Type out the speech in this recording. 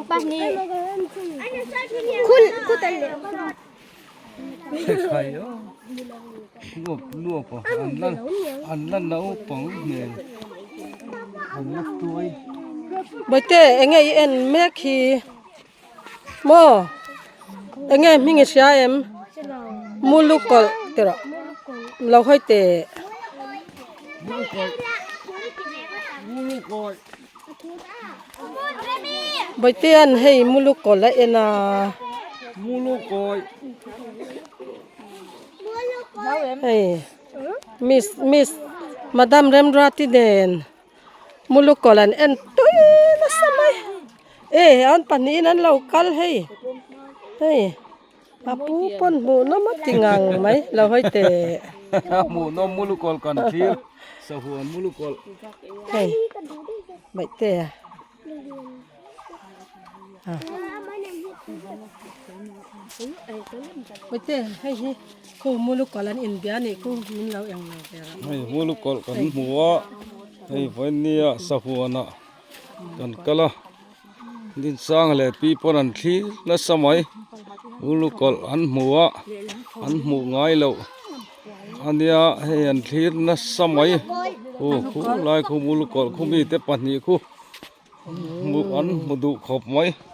Khai aw luap luap a an la an la naupang hmel an la tuai. Bawihte enge i en mek hi maw enge hming i hria em mulukawlh ti rawh lo hawi teh. Bawihte-a'n hei mulukawlh a en a. Hei miss miss madam Remruati nen mulukawlh an en tui nasa mai. E an pahnihin an lo kal hei hei a pu pawn hmuhnawm a ti ngang mai lo hawi teh. Hmuhnawm mulukawlh kan thlir sahuan mulukawlh. Hei Bawihte-a. Bawihte hei hi khu mulukawlh an inbia a nih khu min lo eng lo ve rawh. Hei mulukawlh kan hmu a hei vawinia sahuanah kan kal a. Dinsang leh pi pawn an thlir nasa mai ulukawlh an hmu a an hmuh ngai loh ania hei an thlir nasa mai aw khu lai khu ulukawlh khu mite pahnih khu hmuh an hmu duh khawp mai.